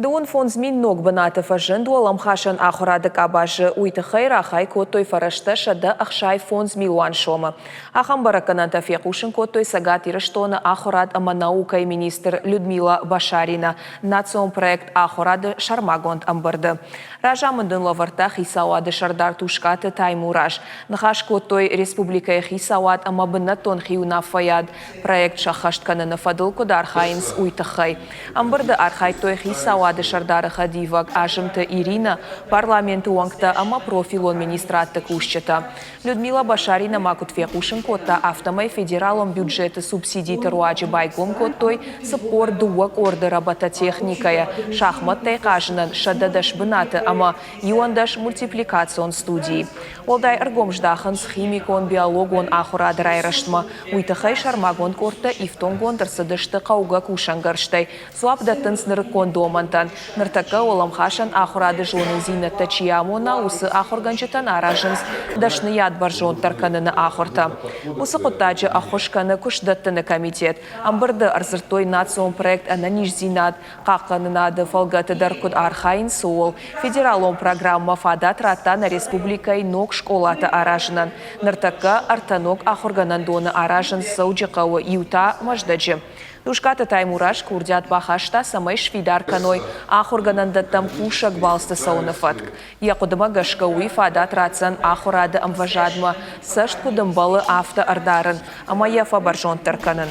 Дыууын 5000 ног бынаты фӕзынд уӕлӕмхасӕн ахуырады къабазы, уый тыххӕй рахай кодтой фӕрӕзтӕ 165 милуан сомы. Ахӕм бӕрӕггӕнӕнтӕ фехъусын кодтой Цӕгат Ирыстоны ахуырад ӕмӕ наукӕйы министр Людмила Башарина национ проект Ахуырады сӕрмагонд ӕмбырды. Разамынд ын лӕвӕрдта хицауады сӕрдар Тускъаты Таймураз. Ныхас кодтой республикӕйы хицауад ӕмӕ бынӕттон хиуынаффӕйад проект сӕххӕст кӕныны фӕдыл куыд архайынц, уый тыххӕй. Ӕмбырды архайдтой хицауады сӕрдары хӕдивӕг Азымты Иринӕ, парламенты уӕнгтӕ ӕмӕ профилон министрадты кусджытӕ. Людмила Башарина ма куыд фехъусын кодта, афтӕмӕй федералон бюджеты субсидиты руаджы байгом кодтой 42 къорды робототехникӕйӕ, шахмӕттӕй хъазынӕн 110 бынаты ӕмӕ 11 мультипликацион студийы. Уӕлдай ӕргом здахынц химикон-биологон ахуырады райрӕзтмӕ. Уый тыххӕй сӕрмагонд къордтӕ ифтонггонд ӕрцыдысты хъӕугӕ кусӕнгӕрзтӕй, дзуапп дӕттынц нырыккон домӕнтӕн. Ныртӕккӕ уӕлӕмхасӕн ахуырады зонындзинӕдтӕ чи амона, уыцы ахуыргӕнджытӕн аразынц дӕсныйад бӕрзонддӕр кӕныны ахуыртӕ. Уыцы хъуыддаджы ӕххуыс кӕны куыстдӕттыны комитет. Ӕмбырды ӕрдзырдтой национ проект Ӕнӕниздзинад хъахъхъӕнынады фӕлгӕты дӕр куыд архайынц, ууыл. Федералон программӕ фадат радта нӕ республикӕйы ног скъолатӕ аразынӕн. Ныртӕккӕ ӕртӕ ног ахуыргӕнӕндоны аразынц Дзӕуджыхъӕуы, иу та Мӕздӕджы. Тускъаты Таймураз курдиат бахаста, цӕмӕй сфидар кӕной ахуыргӕнӕндӕттӕм кусӕг балцты цӕуыны фӕтк. Йӕ хъуыдымӕ гӕсгӕ уый фадат ратдзӕн ахуырады ӕмвӕзадмӕ цӕст куыд ӕмбӕлы, афтӕ ӕрдарын ӕмӕ йӕ фӕбӕрзонддӕр кӕнын.